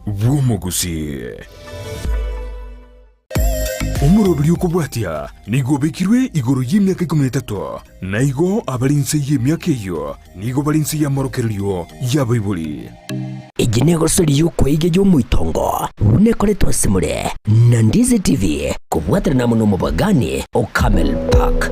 bw'Omogusii. Omoroberi okobwatia nigo obekirwe igoro y'emiaka ikomi na etato, na igo abare inse y'emiaka eyio nigo bare inse y'amorokererio y'abaibori. Eye negosori y'okweiga y'omoitongo buna ekoretwe ase more na Ndizi TV kobwaterana amo nomobagani o Camel Park.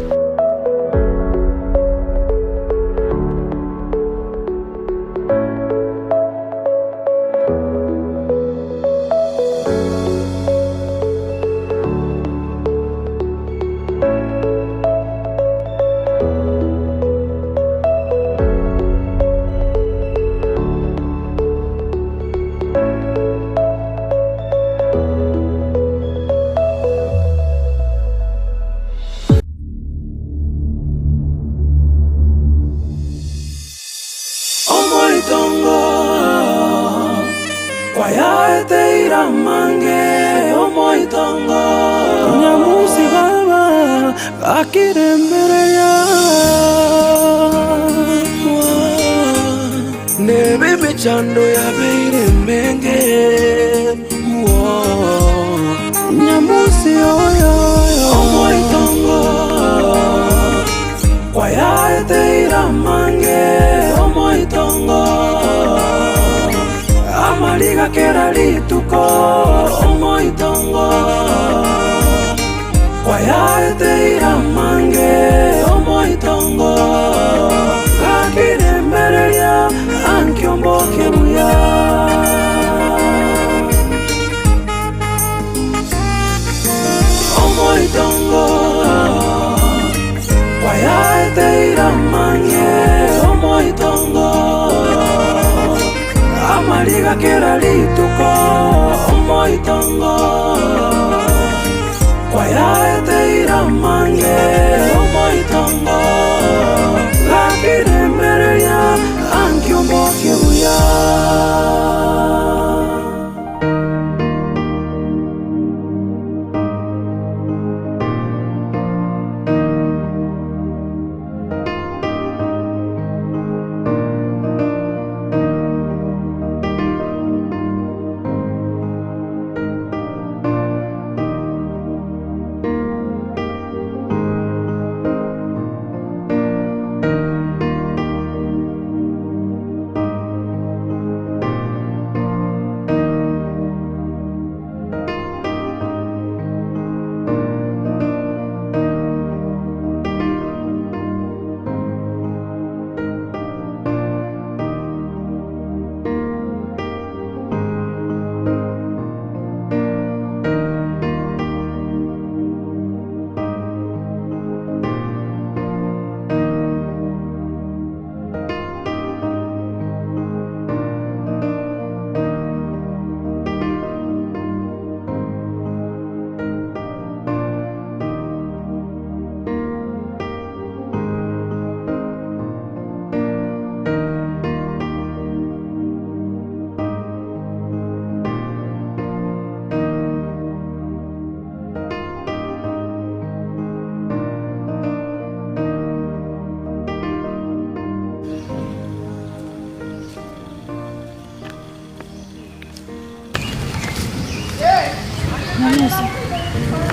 Omoitongo kwayaeteire amange, omoitongo. Nyamusi baba gakirembereria, Nebe emechando yabeire emenge, Nyamusi oyo, omoitongo. Kwayaeteire amange omoitongo, amariga kera rituko omoitongo. Kwayaeteire amange omoitongo, gakiremereria ankio mboke buya. Omoitongo kwayaeteire amang'e omoitongo amariga kera rituko omoitongo kwayaeteire amang'e omoitongo gakiremereria ankio mboke buya.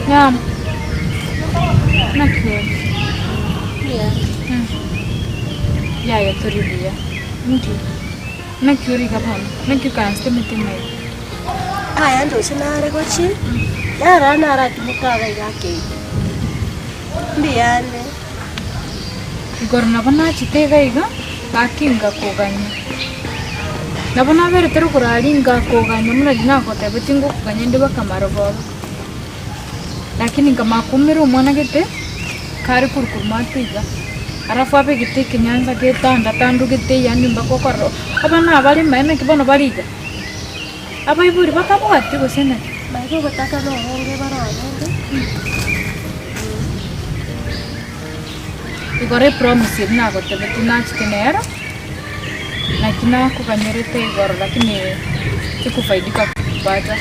Yam. Naki ore? Yaya tori buya. Nki? Naki ore iga bono? Naki okansete emetema eye? Aya ndoche nare gochia, narora naratimoke iga iga akeire. Mbuyande. Igoro nabo nachete iga iga, gaki ngakoganya. Nabo naberete rogoro aria ngakoganya buna riria nagotebetie ngokoganya inde baka marogoba. Lakini nkamanya koumera omwana gete, kare korwa korwa maate iga, alafu abegete ekenyansa getandatandogete yaani mpaka okorora abana aba bare amaene naki bono bare iga. Abaibori batabwati gose naki? Baria ogotaka nobonge bare obonge. Igoro epromise eria nagotebetie nachete nero, naki nakoganyerete igoro lakini sikufaidika kupata.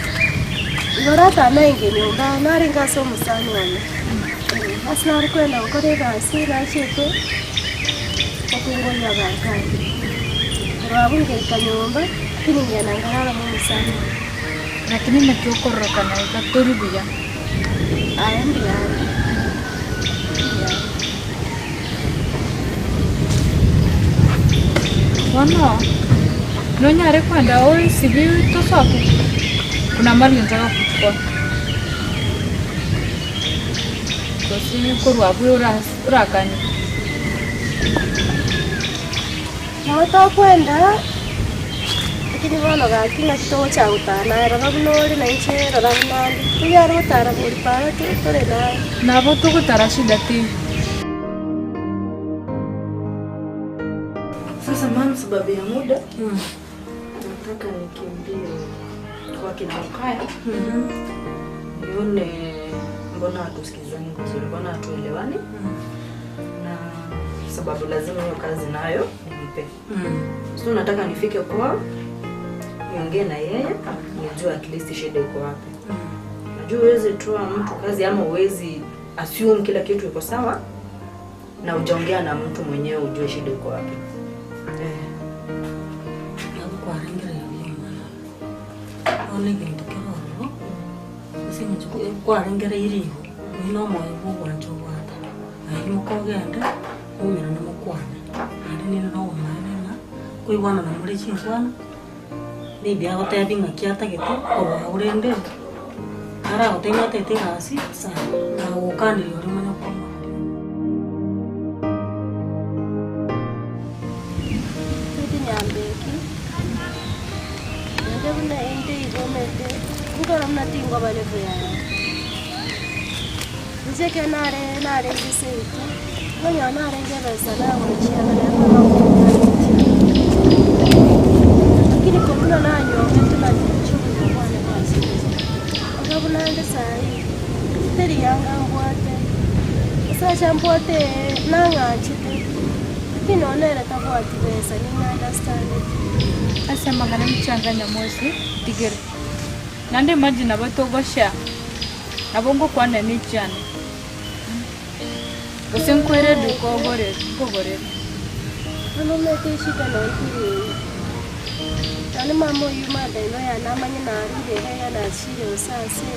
Igoro atanainge nyomba narenge ase omosani one, ase nare kwenda gokora egasi nachiete gokungoria abanto aya. Korwa abwo ngeika nyomba, lakini ngenda nkarara mwa omosani one. Lakini naki okororokana iga tori buya. Aye mbuya ande, mbuya ande. Bono nonyare kwenda oesibie tosoke? Buna mari nchaka gochukora. Gose korwa abwo orakanye. Nabo tokwenda, lakini bono gaki ng'aki togocha gotara naye rora buna ore na inche rora buna ande, tonyare gotara bori para tore naye. Nabo togotara shida teiyo. Sasa ma'am, sababu ya muda nataka nikimbie kwa kina Mokaya nione mbona hatusikizani vizuri, mbona hatuelewani na sababu lazima hiyo kazi nayo nimpe. So nataka nifike kwao niongee na yeye nijue at least shida iko wapi. Najua huwezi toa mtu kazi ama huwezi assume kila kitu iko sawa na ujaongea na mtu mwenyewe ujue shida iko wapi. Eh. Nabo kwarengereria buya omwana one. Bono egento kere ororo, ase eng'encho kwarengereirie igo, oyio na omoyo bwa ogwancha obwate. Aye imoka ogende, moumerane mokwane, naende nere na obomaene ng'a koigwanana more chinkwana, maybe agotebi ng'aki atagete korwa abwo rende, aragotebie ng'a otagete egasi, sawa, nagokaneria oria omanye komoa. Tindi nyambeki, naende buna inde igo omanyete, nkoro buna tinkoba level yaye. Inche ekero nare narenge seito, okonyora narenge ebesa nagora chianga naende nagora chianga. Lakini korwa buna nanyomete nanyora obogima bwane bwachenchire. Iga buna inde saii, teri yanga mbwate, omosacha mbwate nang'anchete. Lakini nonya nere tabwati besa ning'a understandeti. Ase amang'ana emechanganya mwensi tigere. Naende imagine nabo togoshare, nabo ngokwana ne chiane, gose nkoire eduka ogore nkogorere. Bono omanyete eshida nonya teri eyio. Nonye mama oyio mother in law yane amanye narure iga iga nachire gose ase,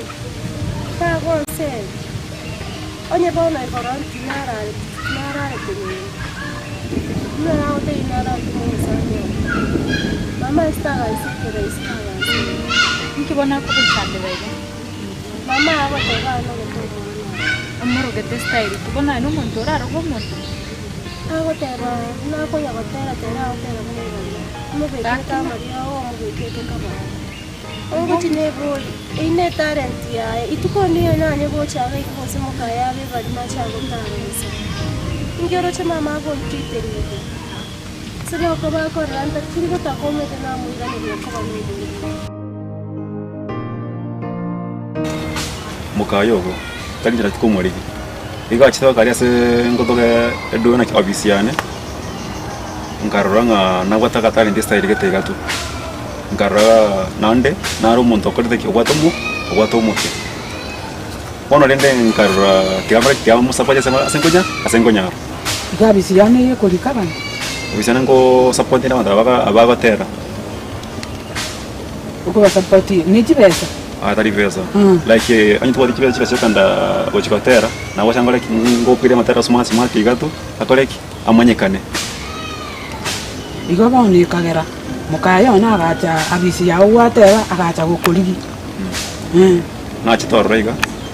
tagonsemi. Onye bono igoro tinarareti tinararete nyomba, buna nagotebia nararete mosani one, mama ase tagansete rahisi tagansete. Inki bono akogochandera iga? Mama agoteba aye nogete omwana oye. Omorogete style ki? Bono aye nomonto oraroge omonto? Agoteba buna akonya gotera tera agotera buna igoro, omobekete amariogo omobekete kabare. Ogochia nebori, eyio ne talent yaye, ituko niyo nanye gocha iga iga gose mokaye abe barimo ache agotara bosa. Inki oroche mama agontreateria iga? Ase nigo bakorora nta tiri gotaka omanyete namoiraneria okoba noborimo. Mokaye ogo, tari nchera tikomorigia. Igo achete gokaria ase ngotoka edoe naki ofisi yane, nkarora ng'a nabwate agatalent estyle gete iga tu. Nkarora naende nare omonto okorete ki? Obwate omo obwate omokia. Bono rende nkarora tiga nkore ki? Tiga mosupport ase ase nkonya ase nkonyara. Iga abisi yane eye ekorika abanto. Ofisi yane nkosupport ere abanto aba abagotera. Okobasupport ne chibesa? Aa tari besa. Like onye tobwati chibesa chibesa chiokogenda gochia gotera, nabo gocha nkore ki? Ngokwire amatera smart smart iga tu, akore ki? Amanyekane. Igo bono ekagera mokaye one agacha abisi yao gwateba agacha gokorigia. Nachete ororo iga,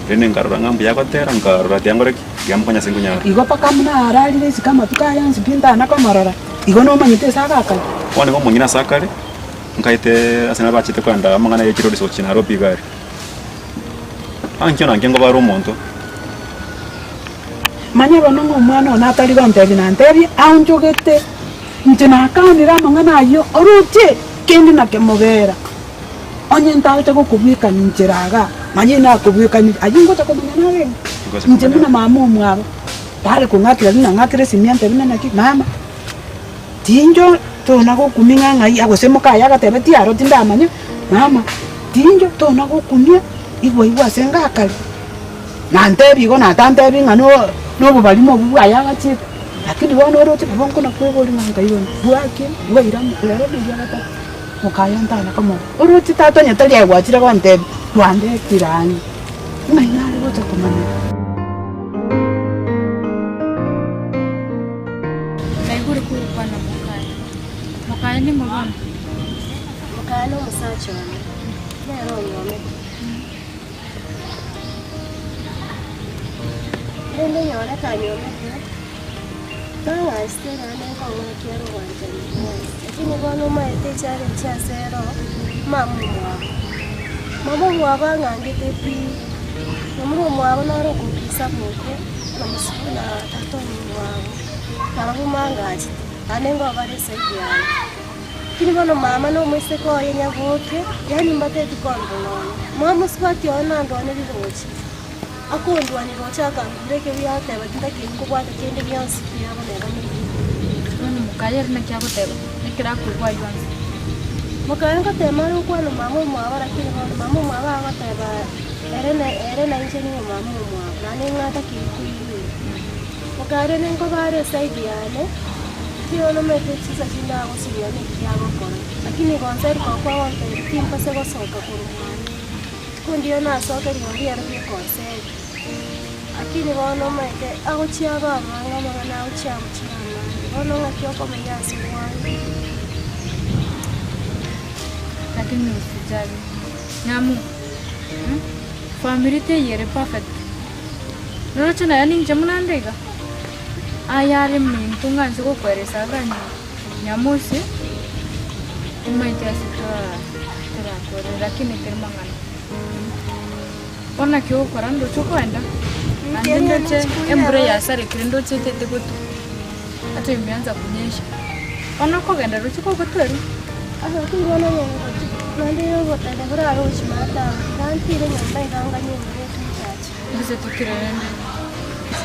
rende nkarora ng'a mbuya agotera, nkarora tiga nkore ki? Tiga mokonye ase nkonyara. Igo mpaka buna ararire isiko amatuko aya onsi pi ntana komorora, igo nomanyete ase agakare. Bono igo omong'ina ase akare, nkaete ase nabachete kogenda amang'ana ye chirori gochia Nairobi iga aria. Ankio nankio nkobara omonto. Manya bono ng'a omwana one atari gontebia nantebie, aonchogete, inche nakanire amang'ana ayio, oroche kende nakemobera. Onye ntagocha gokobwekania inchera igaa, manya inakobwekanirie, ayio ngocha komanya narenge. Inche buna mama omwabo, tari kong'akera buna ng'akere esimi antebie buna naki, mama, tincho tona gokumia ng'a ng'ai, gose mokaye agateba tiaro tindamanya, mama, tincho tona gokumia, igwa igwa ase ngakare. Nantebie igo natantebi ng'a nobobarimo obwo bwaye agachete, lakini bono oroche nabo nkona kweboria ng'a nkai bono bwaki bwaira rero neria gatato. Mokaye ntana komorora, Oroche tata onye tari aye gwachire gontebia, twandetire ang'e. Ng'ai nare gocha komanyera? Naigure kogokwana mokaye. Mokaye ning'o bono? Mokaye nomosacha one, nere onyuomete. Rende nyore kanyuomete, tang'anchete naende nkong'akia ere obwanchani bwonsi. Lakini bono omanyete echallenge ase ero, mama omwabo. Mama omwabo ang'angete pi, momura omwabo naro okombisa bote, na mosibi na tata omwabo, barabwo mangachete, naende nkobare eside yaye. Lakini bono mama na omoiseke oye nyaboke, yaani mbateti kondora nonya. Mama mosubati oye nandwane riroche, akondwania roche akangura ekebuya ateba tindakiri kobwata kende gionsi kiabo neba neyio. Bono mokaye ere naki agoteba, ekero akoigwa aywo onsi. Mokaye ngotema are gokwana mama omwabo lakini bono mama omwabo agoteba ere na ere nainche ning'o mama omwabo, naende ng'a takiri koigwera. Mokaye rende nkoba are eside yane. Lakini bono omanyete chinsa chinde agosinywa neki agokora, lakini gonseri kokwa agontebia timbase gosoka korwa mwane, rituko ndiyo nasoke rigori ero riekonseri. Lakini bono omanyete agochia aba amange amang'ana agochia agochia amange, bono ng'aki okomenya ase omwana. Lakini usijali nyamu mh family teiyo ere perfect, noroche naye ninche buna nde iga. Aya are minto ng'anche gokweresa ng'a nyamosi, timaeti ase torakore lakini teri mang'ana. Bono naki ogokora ndoche okoenda, naende ndoche embura yasarekire ndoche etete gotwa, hata imeanza kunyesha. Bono okogenda roche kogotwerwa. Gose tokire rende.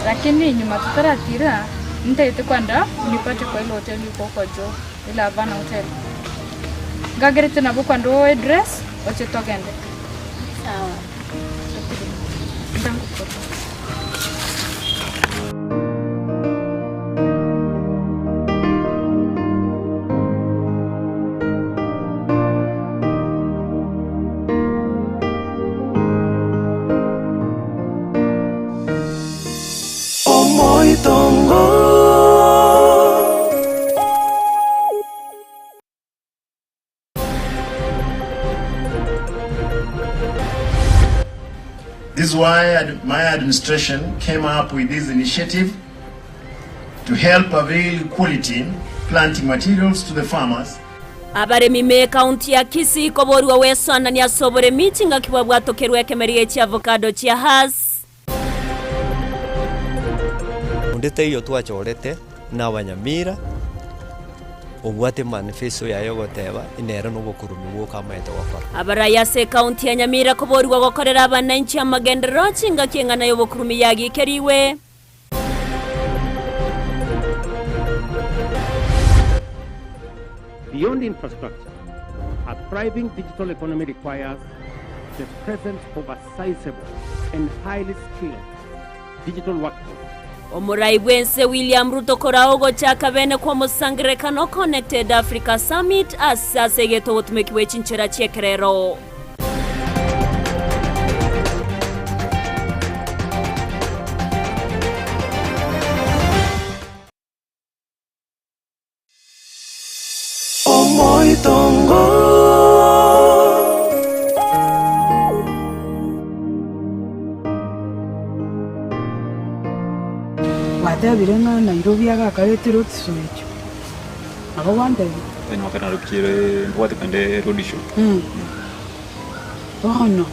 Lakini nyuma totaratira, nintagete kwenda nipate kwa ile hoteli iko huko juu, ile Havana hotel. Ngagerete nabo kwenda oe dress, oche togende. Sawa. Tokire. Ntangokora. Omoitongo. This is why my administration came up with this initiative to help avail quality planting materials to the farmers. Abaremi m'ekaunti ya Kisii koborigwa gwesoanania ase oboremi chingaki bwabwatokerwe ekemeri gie chiavocado chia Hass. Onde taiyo twachorete nabanyamira, obwate manifesto yaye ogoteba nere nobokurumi bwoka amaete gokora. Abarai ase ekaunti ya Nyamira koborigwa gokorera abananchi amagenderero chingaki eng'ana y'obokurumi yagikerigwe. Beyond infrastructure, a thriving digital economy requires the presence of a sizable and highly skilled digital workforce. Omorai bw'ense William Ruto korao ogochaka bene kw'omosangererekano Connected Africa Summit ase ase egete ogotumeki bwe chinchera chi'ekerero. Omoitongo. Gwatebire ng'a Nairobi agakaretire otiso echio. Nabo gwantebia? Onye wakati narokire mbwate kende road show. Bono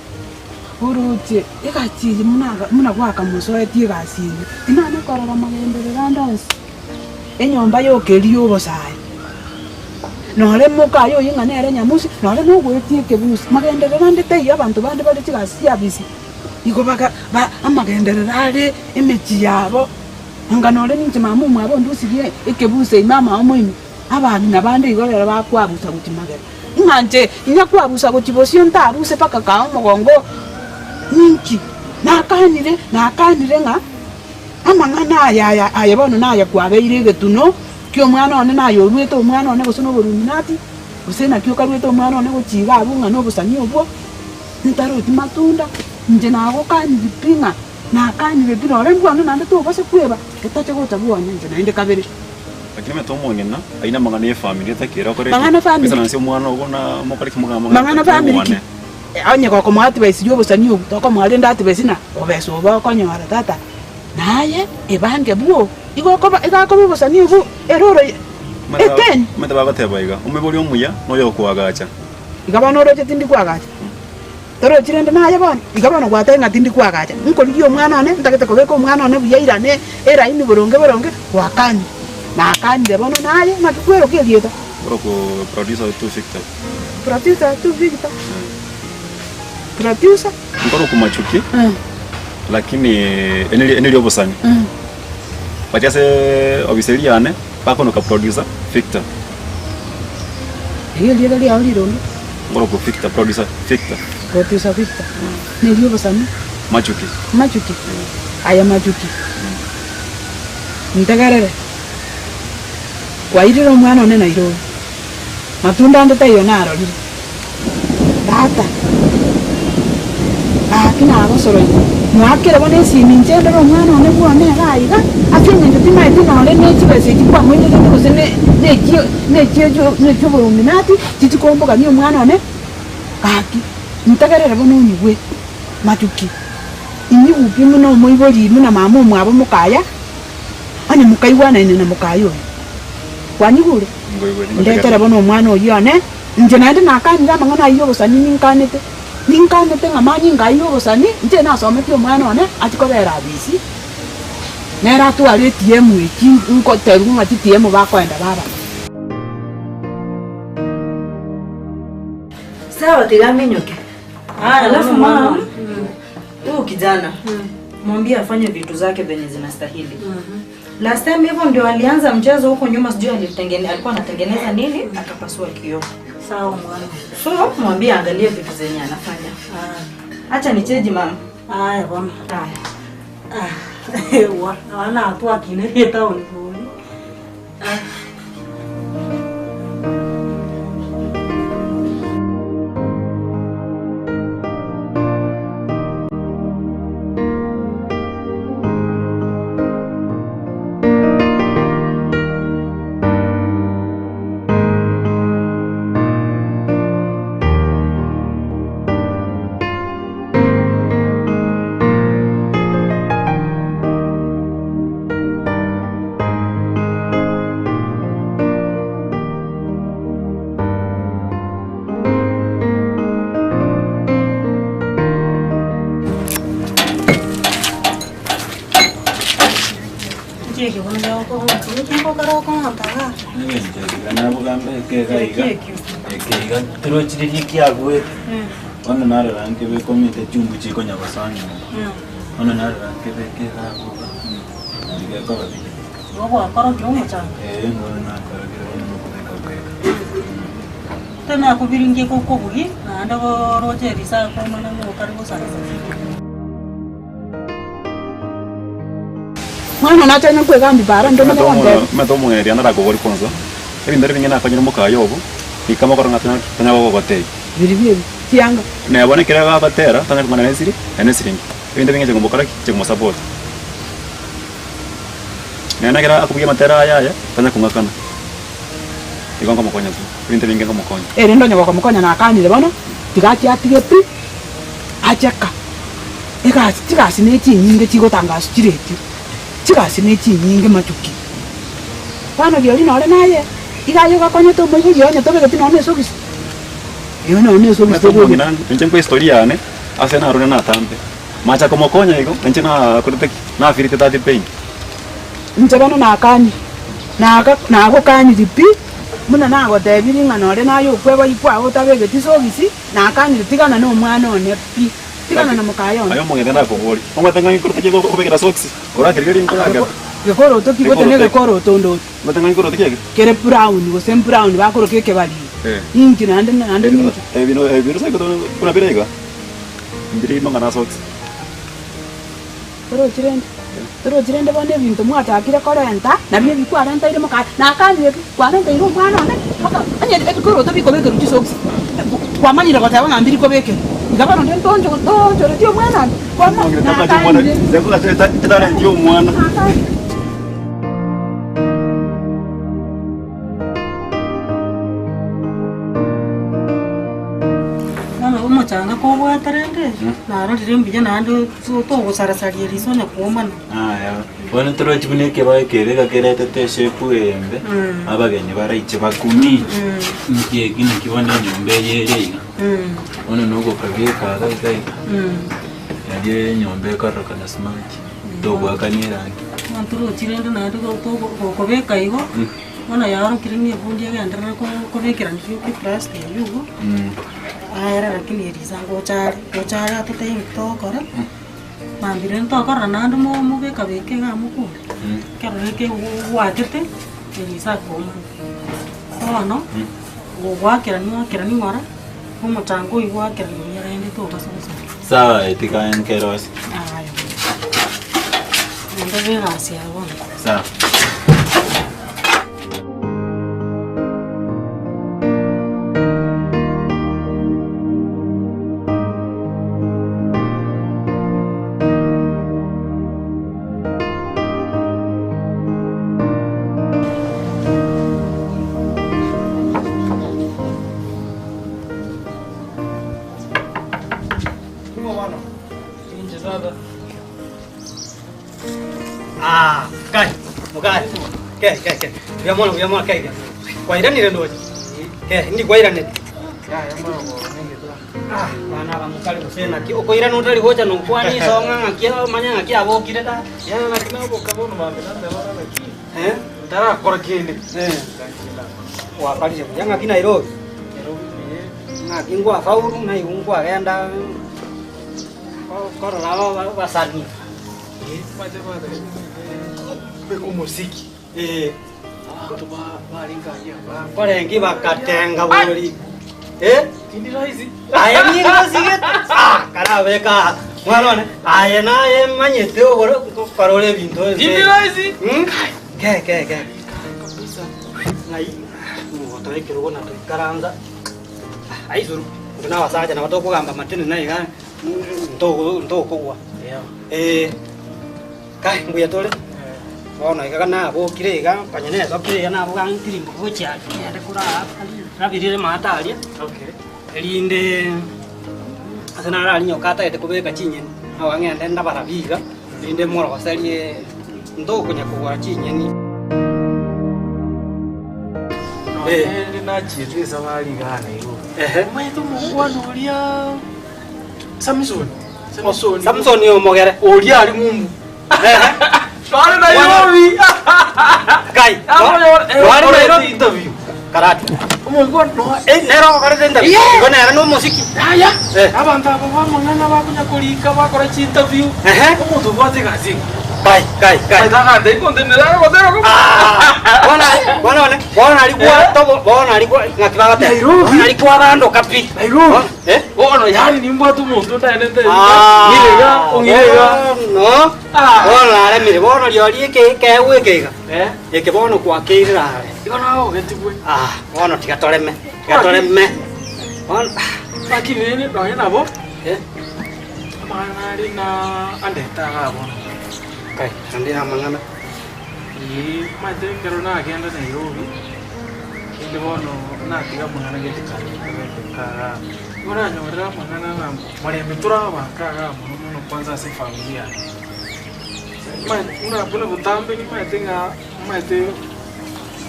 oroche egasi eye buna buna gwakamosoetie egasi eye, tinana korora magenderero ande onsi. Enyomba yoka eria y'obosae, nore mokaye oyio ng'a nere nyamusi, nore nogoetia ekebusi, magenderero ande taiyo abanto bande bare chigasi chiabisi, igo baga ba amagenderero are emechie yabo. Anga nore ninche mama omwabo ondusirie ekebusa ime amaomo ime, abang'ina bande igo rero bakwabusa gochia magega. Ng'a inche inyakwabusa gochia bosio ntabuse mpaka kaa omogongo ninki? Nakanire, nakanire ng'a amang'ana aya aya aye bono naye kwabeire egetuno ki'omwana one, naye oruete omwana one gose na oboruminati. Gose naki okaruete omwana one gochia iga abwo ng'a nobosani obwo, ntaroti matunda, inche nagokanire pi ng'a nakanire pi nore mbwane naende tobasa kweba, otache gocha bwane inche naende kabere. Lakini omanyete omong'ina aye namang'ana ye family etakere okore ki? Mang'ana family ki? Oisaranse omwana ogo na mokore ki mokogamba ng'a Mang'ana family ki? toigwane. Onye gokomoa advice ya obosani obwo, tokomoa rende advice ng'a obesa obo okonyora tata, naye ebange bwo, igo okoba iga akoba obosani obwo ere oro eteni. Omanyete bagoteba iga, omoibori omuya noyo okoagacha. Iga bono oroche tindi koagacha, torochi rende naye bono, iga bono gwatebire ng'a tindi koagacha, nkorigia omwana one, ntagete kobeka omwana one buya airane eraini boronge boronge, gwakanire, nakanire bono naye naki kweroka erieta. Korokwo producer to Victor. Producer to Victor. Producer. Nkorokwo Machuki, lakini eri neri obosani. But ase ofisi eria yane bakonoka producer Victor. Erio erieta riao rironge? Nkorokwo Victor, producer Victor. Producer Victor. Neri obosani? Machuki. Machuki? Aye Machuki, ntegerere. Kwairire omwana one Nairobi, matunda ande taiyo narorire. Tata, gaki nagosoroire, moakere bono esimi inche ndore omwana one bwone iga aiga, ase eng'encho timaeti nore ne chibesa echi kwamoinerete gose ne nechio nechio nechio oboruminati chichikombogania omwana one, gaki ntegerere bono onyigwe matuki, inyigwe pi buna omoibori buna mama omwabo mokaya. Onye mokaigwanaine na mokaye oyo, kwanyigure? Ndetere bono omwana oyio one, inche naende nakanire amang'ana ayio y'obosani ninkanete, ninkanete ng'a manyinga ayio y'obosani, inche nasometie omwana one achie kobera abisi, nere atware etiemu echi nkotebiwa ng'a chitiemu bakoenda babana. Sawa tiga aminyoke. Alafu mom, huyu kijana mwambie afanye vitu zake venye zinastahili. Last time hivyo ndio alianza mchezo huko nyuma, sijui alitengene, alikuwa anatengeneza nini akapasua kioo. Sawa mwana. So mwambie aangalie vitu zenye anafanya. Acha nicheji mama. Haya bwana. Haya. Ah, wa, wana atwakine town bori. Ah. Tirochiririe kiagwete bono narora nkebeka omanyete chumbi chikonya gosoa nyomba bono narora nkebeka iga abwo iga nari gekoba buya. Igo gwakorokire omochando? Eeh bono nakorokire bono nokobeka bweka. Tenakobiringia gokobugia naende oroche risaku omanye ng'a otari gosareka. Mwana one achanye kwegambia bara ndomanye gontebia. Omanyete omong'ina narakoborie kwanza, ebinto ebi bing'ina nakonyire mokaye obo, rika amagoro ng'a tanya gogotebia. Biribi ebi, chianga. Neba bono ekero agotera, tanya kong'ana nesiri, naende nesiringi. Ebinto ebinge inche ngomokora ki? Inche ngomosapoti. Naende ekero akobugia amatera aya aya, tanya kong'akana. Igo nkomokonya tu, ebinto ebinge nkomokonya. Erinde onye gokomokonya nakanire bono, tiga achie atige pi, ache ka. Egasi, chigasi ne chinyinge chigotangaswa chiretio, chigasi ne chinyinge machuki. Bono rirorio nore naye, iga aye ogakonyete omoibori oye onye tobegeti nonye na esogisi, ewe nonye na esogisi Omanyete tobegeti. omong'ina inche nkwa history yane, ase narure natambe, macha komokonya igo, inche nakorete ki? Nafirite that pain. Inche bono nakanire, naga nagokaniri pi, buna nagotebirie ng'a nore naye okweboyia kwao otabegeti esogisi, nakanire tigana na omwana one pi. Tigana na mokaye one. Aye omong'ina nakoborie, Omanyete ng'a nkorote ki okobekera socks? Orakereria rinkorakera. Gekoroto ki gose negekoroto onde ote? Omanyete ng'a nkorote ki eke? Kere brown gose mbrown bakoroka ekebariri. Inki naende naende ninki? Ebinto ebinto sai buna bire iga, mbire mang'ana a socks. Oroche rende? Torochi rende bono ebinto mwachakire korenta, nabio ebi kwarentaire moka nakanire ebi kwarenteire omwana one mpaka onye ebikoroto bikobekerwa chisocks, kwamanyire goteba ng'a mbiri kobekerwa. Iga bono onde ntoncho ntoonchoretie omwana one, bono nakanire. Etalenti ya omwana. Nakanire. Bono omochanga kobwate rende, narorire mbuya naende togosarasaria eriso onye kwomana. Aya, bono torochi buna ekebago ekebe iga keretete eshape embe, abageni baraiche bakumi, nki eki naki bono enyomba eye ere iga, bono nogokabeka iga iga iga, nario enyomba ekororekana smart, togoakania erangi. Bono torochi rende naende gokobeka igo, bono yaorokire ng'a ebundi egenderere kobekerania eplasta eywo igo, aere lakini erisa ngocha are, ngocha are atotebie nki togokora. Mambia rende tokorora naende mobeka beka iga mokure, ekero reke gwachete erisa akoomana. Bono, gogoakerania oakerania ng'ora, omochango oywo gwakerania buya rende tobasa gosara. Sawa tiga nkerose. Aya naende egasi yaye bono. Sawa. Ah, kai, mukai. Ke, ke, ke. Buya mono, buya mono, ke, ke. Kwairanire ndoche. Ke, ndi kwairanire. Ah, bana aba mokare gose naki okoirana otari gocha nokwana isonga ng'aki omanye ng'aki abokire ta. Ya naki naboka bono mambia nateba naki. Eh? Ntarakora kende. Eh. Gwakarire buya ng'aki Nairobi. Ng'aki ngwafaulu naigwe nkwagenda korora abasani. Omosiki. Eh. Abanto barenge aria Nkorengi bakatenga bori. Eh? Tindi rahisi. Aye nigo osigete. Ah, karabeka. Mwana one, aye naye manyete ogoro korora ebinto ebi. Tindi rahisi. Hmm? Ke ke ke. Ng'ai mogotoa ekerogo na toikaransa. Aisuru, intwe na abasacha nabo tokogamba amatene na iga ntokogwa. Eh. Kai mbuya tore. Bono iga nabokire iga, konya nesokire iga naboka ntirimboke gochia aria ngende korara rabirire amato aria, erinde ase nararinyoka atagete kobeka chinyeni, naboka ngende ndabarabie iga, erinde moroserie ntokonya kogora chinyeni. Nonye rende nachiete esabari igaa Nairobi. Omanyete omokwana oria Samson. Samson. Samson omogere. Oria ari ng'umbu. Tware Nairobi. Kai. Tware Nairobi interview. Karate. Omongwana no Eh, nero okorete interview. Igo nere no omosiki. Yaya. Abanto aba bamang'ana bakonya korika bakora chi interview. Omonto obwate egasi engiya. Kai, kai, kai. Maitagante ikontenera gotera ko. Bono, bono, bono ari gwa tobo, bono ari gwa ng'aki bagoteba. Nairobi. Bono ari kwa bandoka pi. Nairobi. Eh? Bono yani nimbwate omonto ndaenete. Ah, Ng'irega, ong'irega. Bono, bono naremire, bono riori eke ekeegwa eke iga. Eke bono gwakeirire are. Igo nagogetigwe. Ah, bono tiga toreme, tiga toreme. Bono, Lakini rende nonye nabo. Amang'ana are na andete igaa bono. Kai, ande amang'ana. Ee, omanyete ekero nagenda Nairobi, rende bono natiga amang'ana gete kare kagende kagaa. Igo nanyorire amang'ana ng'a morembe tore abanto igaa mono mono kwanza ase efamiri yane. Omanyete buna buna botambe nimanyete ng'a omanyete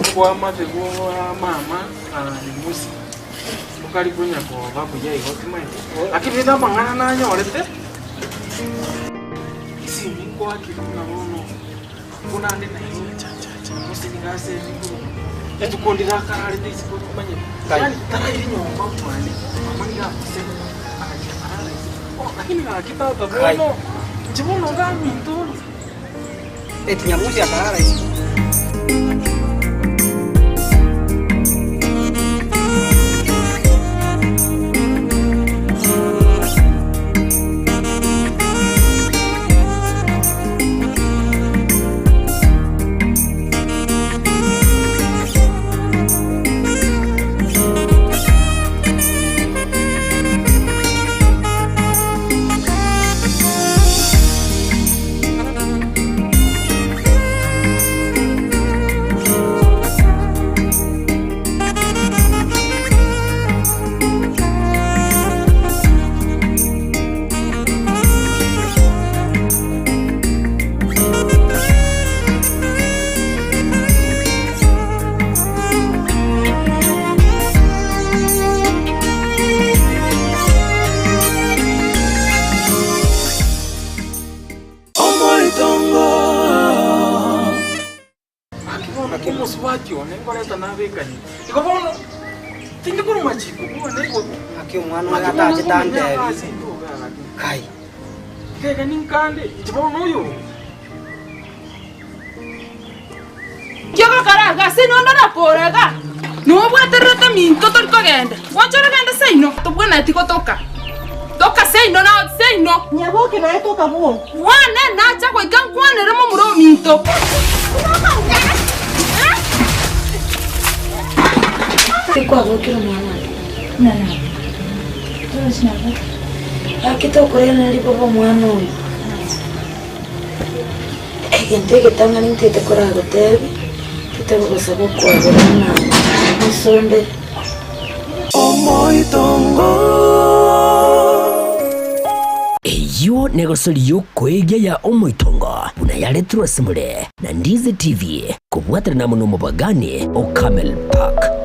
oboamate bwa mama na Nyamusi. Bokari konya koba buya igo timanyeti. Lakini rende amang'ana nanyorete, esimi nkoakire buna bono, buna ande Nairobi cha cha cha, gose nigo ase rikoro, rituko ndire akararete isiko timanyeti. Yaani taraire nyomba mwane, mama nigo akosete, agachia akarara isiko. Oh, lakini gaki tata bono, inche bono ngaminto bono. Eti Nyamusi akarara isiko. Omosubati one nkoreta nabekanie. Igo bono tindi korwa machiko bwane igo. Ng'aki omwana oyo atachete antebi. Kai. Kega ninkande inche bono oyo. Inki ogokora iga? Ase inwe ndore koora iga, nobwatererete minto tori kogenda. Gwancha orogende seino, tobwenereti gotoka. Toka seino na seino. Nyaboke naye toka bwoo. Bwane nacha goika nkwanere momura ominto. Tikwabokire omwana one? Buna naboka. Gaki tokorenera riboba omwana oyo. Egento egetang'ani ntete koragotebi, ntete gogosaba okwabera ng'a mosonde. Omoitongo. Eyio negosori y'okoegia ya omoitongo buna yaretirwe ase more na Ndizi TV kobwaterana amo nomobagani o Camel Park.